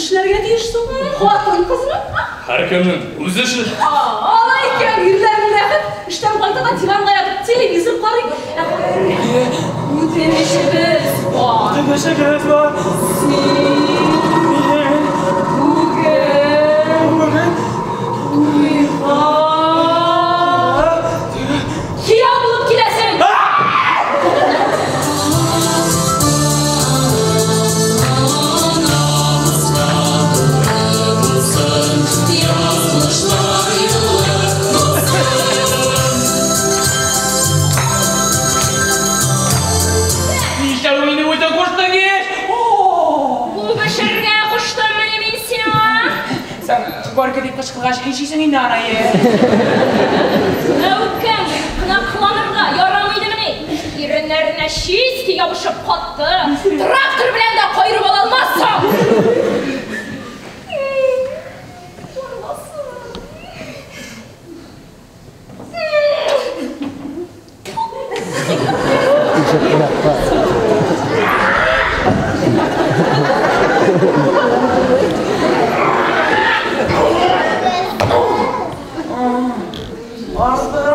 Нишләргә тиеш соң? Хатын-кызмы? Һәркемнең үз эше. Алай икән, ирләрнең рәхәт. Эштән кайта да диванга ятып телевизор карый. Ә үтенечебез бар. Үтенечебез бар. Син бүген Бүген туйга кияү булып киләсең. Нишләү мине үзең куштың ич? Үбешергә куштым менә мин сиңа. Син горько дип кычкыргач, нишлисең инде анайы? Ә үпкәң кына кыланырга ярамый идемени? Иреннәренә чиски ябышып катты. Трактор белән дә каерып ала алмассың. Зарласын. Арды.